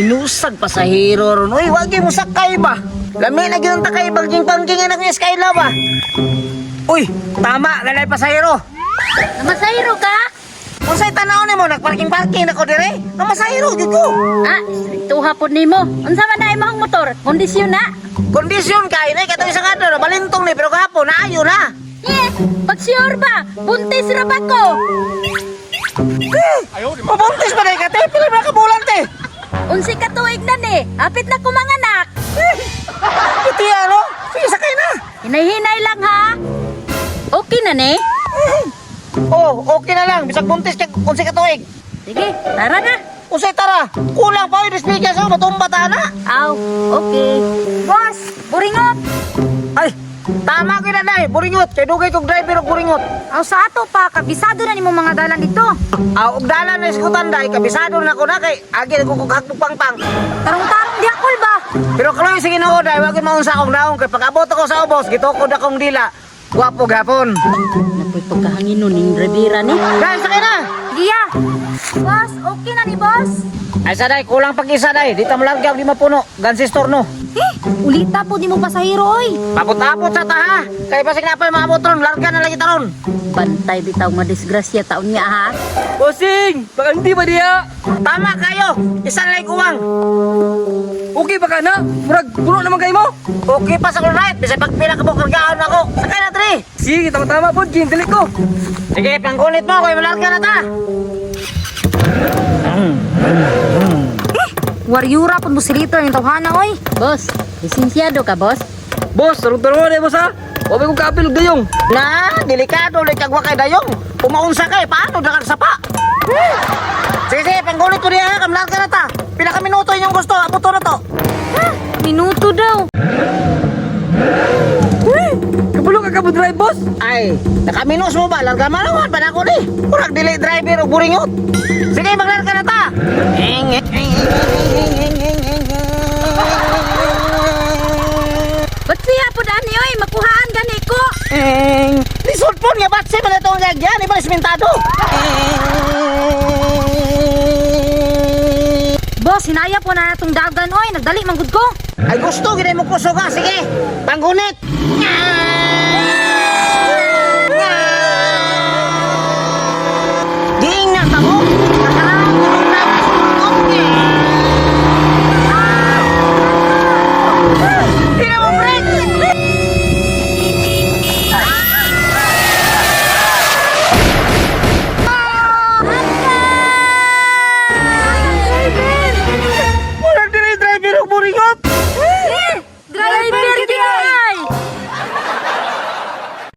Minusag pasahero ron. Uy, wag mo sakay ba? Lami na gyud ta kay bagying pangking anak ni Skyla ba? Uy, tama ganay pasahero. Namasayro ka? Unsay tanaw nimo nagparking-parking na ko dire? Namasahero gyud ko. Ah, tuha pod nimo. Unsa man na imong motor? Kondisyon na. Kondisyon kay nay katong isang adlaw balintong ni pero gahapon naayo na. Eh, pag sure ba? Buntis ra ba ko? Eh, mabuntis pa ka te, pila ba ka bulan te? Unsi ka tuig na ni. Hapit na ko manganak. Iti ano? Sige, sakay na. Hinay-hinay lang ha. Okay na ni. Oh, okay na lang. Bisag buntis kay unsay ka tuig. Sige, tara na. Unsay tara? Kulang pa oy display sa matumba ta na. Aw, okay. Boss, buringot. Ay, tama gyud na day, buringot. Kay dugay kog driver og buringot. Aw sa ato pa, kabisado na nimo mga dalan dito. Aw, og dalan na iskutan day, kabisado na ko na kay agi na ko kog hakbong pangpang. Tarong-tarong di akol ba? Pero kaloy sige Ginoo day, wag gyud maunsa akong daong kay pag abot ako sa ubos, gitukod akong dila. Gwapo gapon. Napoy pagkahanginon ning drivera ni. Day, sakay na. Giya. Boss, okay na ni boss? Ay sa day, kulang pag isa day. Di ta molarga og di mapuno. Gansis torno. Eh, ulita po di mo pasahero oy. Abot-abot sa ta ha. Kay basig na pa maabot ron, larga na lagi taron. Bantay bitaw madisgrasya taon niya ha. Bossing! Baka hindi ba diya? Tama kayo. Isa na lang kuwang. Okay ba ka na? Murag, puno naman kayo mo? Okay pa sa right. Bisag pagpila ka mo kargaan ako. Sakay na tre. Sige, tama-tama po. Gintili ko. Sige, panggunit mo kay malarga na ta. Waryura po mo silito yung tawhana oy. Boss, lisensyado ka, boss? Boss, tarong-tarong na boss ha? Wabay kong kaapil og dayong. Na, delikado ulit kag kay dayong. Pumaunsa kay paano da kag sapa? Sige, sige, panggunit ko diha ha, kamlarga na ta. Pila ka minuto inyong gusto, abuto na to. Minuto daw. Kapulo ka ka drive, boss? Ay, nakaminos mo ba? Larga man naman, pa ni. Murag dili driver og buringot. Sige, maglarga na ta. Ba't siya po dani oy, makuhaan gani ko. Lisod po nga batse man ito ang gagyan, iba simentado. Boss, hinaya po na natong dagan oy, nagdali man gud ko. Ay gusto gid mo kusog ha, sige. Panggunit.